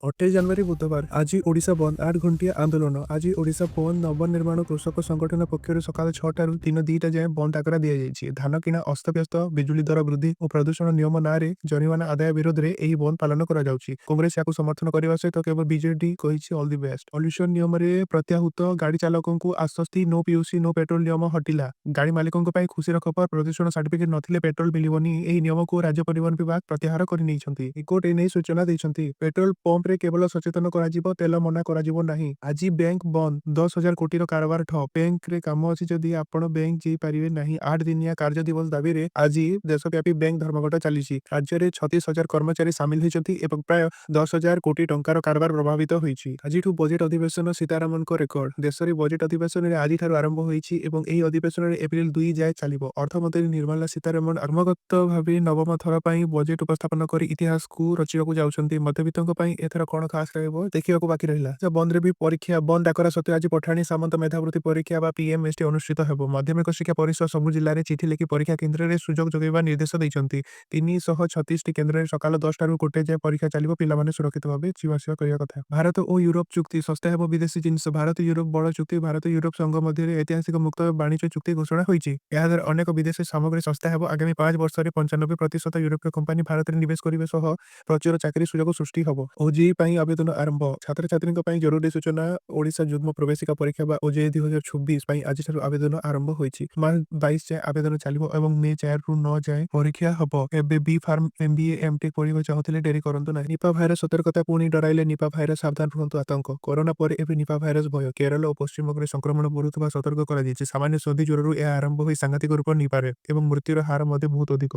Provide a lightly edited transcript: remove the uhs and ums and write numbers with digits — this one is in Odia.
28 ଜାନୁଆରୀ ବୁଧବାର। ଆଜି ଓଡ଼ିଶା ବନ୍ଦ। 8 ଘଣ୍ଟିଆ ଆନ୍ଦୋଳନ। ଆଜି ଓଡ଼ିଶା ବନ୍ଦ। ନବନିର୍ମାଣ କୃଷକ ସଂଗଠନ ପକ୍ଷରୁ ସକାଳ 6ଟାରୁ ଦିନ 2ଟା ଯାଏଁ ବନ୍ଦ ଡାକରା ଦିଆଯାଇଛି। ଧାନ କିଣା ଅସ୍ତବ୍ୟସ୍ତ, ବିଜୁଳି ଦର ବୃଦ୍ଧି ଓ ପ୍ରଦୂଷଣ ନିୟମ ନାଁରେ ଜରିମାନା ଆଦାୟ ବିରୋଧରେ ଏହି ବନ୍ଦ ପାଳନ କରାଯାଉଛି। କଂଗ୍ରେସ ଏହାକୁ ସମର୍ଥନ କରିବା ସହିତ କେବଳ ବିଜେଡି କହିଛି ଅଲ୍ the best. Pollution ନିୟମରେ ପ୍ରତ୍ୟାହୃତ, ଗାଡ଼ି ଚାଳକଙ୍କୁ ଆଶ୍ୱସ୍ତି। ନୋ ପିୟୁସି ନୋ ପେଟ୍ରୋଲ ନିୟମ ହଟିଲା। ଗାଡ଼ି ମାଲିକଙ୍କ ପାଇଁ ଖୁସିର ଖବର। ପ୍ରଦୂଷଣ ସାର୍ଟିଫିକେଟ ନଥିଲେ ପେଟ୍ରୋଲ ମିଳିବନି। ଏହି ନିୟମକୁ ରାଜ୍ୟ ପରିବହନ ବିଭାଗ ପ୍ରତ୍ୟାହାର କରିନେଇଛନ୍ତି। ହାଇକୋର୍ଟ ଏନେଇ ସୂଚନା ଦେଇଛନ୍ତି। ପେଟ୍ରୋଲ ପମ୍ପରେ କେବଳ ସଚେତନ କରାଯିବ, ତେଲ ମନା କରାଯିବ ନାହିଁ। ଆଜି ବ୍ୟାଙ୍କ ବନ୍ଦ। 10,000 କୋଟିର କାରବାର ଠପ୍। ବ୍ୟାଙ୍କରେ କାମ ଅଛି ଯଦି ଆପଣ ବ୍ୟାଙ୍କ ଯାଇପାରିବେ ନାହିଁ। 8 ଦିନିଆ କାର୍ଯ୍ୟ ଦିବସ ଦାବିରେ ଆଜି ଦେଶବ୍ୟାପୀ ବ୍ୟାଙ୍କ ଧର୍ମଘଟ ଚାଲିଛି। ରାଜ୍ୟରେ 36,000 କର୍ମଚାରୀ ସାମିଲ ହୋଇଛନ୍ତି ଏବଂ ପ୍ରାୟ 10,000 କୋଟି ଟଙ୍କାର କାରବାର ପ୍ରଭାବିତ ହୋଇଛି। ଆଜିଠୁ ବଜେଟ ଅଧିବେଶନ, ସୀତାରମଣଙ୍କ ରେକର୍ଡ। ଦେଶରେ ବଜେଟ ଅଧିବେଶନରେ ଆଜିଠାରୁ ଆରମ୍ଭ ହୋଇଛି ଏବଂ ଏହି ଅଧିବେଶନରେ ଏପ୍ରିଲ 2 ଯାଏ ଚାଲିବ। ଅର୍ଥମନ୍ତ୍ରୀ ନିର୍ମଳା ସୀତାରମଣ କ୍ରମାଗତ ଭାବେ ନବମ ଥର ପାଇଁ ବଜେଟ ଉପସ୍ଥାପନ କରି ଇତିହାସକୁ ରଚିବାକୁ ଯାଉଛନ୍ତି। ମଧ୍ୟବିତ୍ତଙ୍କ ପାଇଁ ଏଥର କଣ ଖାସ ରହିବ, ଦେଖିବାକୁ ବାକି ରହିଲା। ବନ୍ଦରେ ବି ପରୀକ୍ଷା। ବନ୍ଦ ଡାକରା ସତ୍ତ୍ୱେ ଆଜି ପଠାଣି ସାମନ୍ତ ମେଧାବୃତ୍ତି ପରୀକ୍ଷା ବା ପିଏମଏସଟି ଅନୁଷ୍ଠିତ ହେବ। ମାଧ୍ୟମିକ ଶିକ୍ଷା ପରିଷଦ ସବୁ ଜିଲ୍ଲାରେ ଚିଠି ଲେଖି ପରୀକ୍ଷା କେନ୍ଦ୍ରରେ ସୁଯୋଗ ଯୋଗାଇବା ନିର୍ଦ୍ଦେଶ ଦେଇଛନ୍ତି। 336ଟି କେନ୍ଦ୍ରରେ ସକାଳ 10ଟାରୁ 1 ଯାଏଁ ପରୀକ୍ଷା ଚାଲିବ। ପିଲାମାନେ ସୁରକ୍ଷିତ ଭାବେ ଯିବା ଆସିବା କରିବା କଥା। ଭାରତ ଓ ୟୁରୋପ ଚୁକ୍ତି, ଶସ୍ତା ହେବ ବିଦେଶୀ ଜିନିଷ। ଭାରତ ୟୁରୋପ ବଡ଼ ଚୁକ୍ତି। ଭାରତ ୟୁରୋପ ସଂଘ ମଧ୍ୟରେ ଐତିହାସିକ ମୁକ୍ତ ବାଣିଜ୍ୟ ଚୁକ୍ତି ଘୋଷଣା ହୋଇଛି। ଏହାଦ୍ୱାରା ଅନେକ ବିଦେଶୀ ସାମଗ୍ରୀ ଶସ୍ତା ହେବ। ଆଗାମୀ 5 ବର୍ଷରେ 95% ୟୁରୋପୀୟ କମ୍ପାନୀ ଭାରତରେ ନିବେଶ କରିବେ ସହ ପ୍ରଚୁର ଚାକିରି ସୁଯୋଗ ସୃଷ୍ଟି ହେବ। ଓଜେଇଇ ପାଇଁ ଆବେଦନ ଆରମ୍ଭ। ଛାତ୍ରଛାତ୍ରୀଙ୍କ ପାଇଁ ଜରୁରୀ ସୂଚନା। ଓଡ଼ିଶା ଯୁଗ୍ମ ପ୍ରବେଶିକା ପରୀକ୍ଷା ବା ଓଜେଇଇ 2026 ପାଇଁ ଆଜିଠାରୁ ଆବେଦନ ଆରମ୍ଭ ହୋଇଛି। ମାର୍ଚ୍ଚ 22 ଯାଏଁ ଆବେଦନ ଚାଲିବ ଏବଂ ମେ 4ରୁ 9 ଯାଏଁ ପରୀକ୍ଷା ହେବ। ଏବେ ବି ଫାର୍ମ, ଏମବିଏ, ଏମଟେକ୍ ପଢିବାକୁ ଚାହୁଁଥିଲେ ଡେରି କରନ୍ତୁ ନାହିଁ। ନିପା ଭାଇରସ ସତର୍କତା। ପୁଣି ଡରାଇଲେ ନିପା ଭାଇରସ, ସାବଧାନ ରୁହନ୍ତୁ ଆତଙ୍କ। କରୋନା ପରେ ଏବେ ନିପା ଭାଇରସ ଭୟ। କେରଳ ଓ ପଶ୍ଚିମବଙ୍ଗରେ ସଂକ୍ରମଣ ବଢୁଥିବା ସତର୍କ କରାଯାଇଛି। ସାମାନ୍ୟ ସର୍ଦ୍ଦି ଜ୍ୱରରୁ ଏହା ଆରମ୍ଭ ହୋଇ ସାଂଘାତିକ ରୂପ ନେଇପାରେ ଏବଂ ମୃତ୍ୟୁର ହାର ମଧ୍ୟ ବହୁତ ଅଧିକ।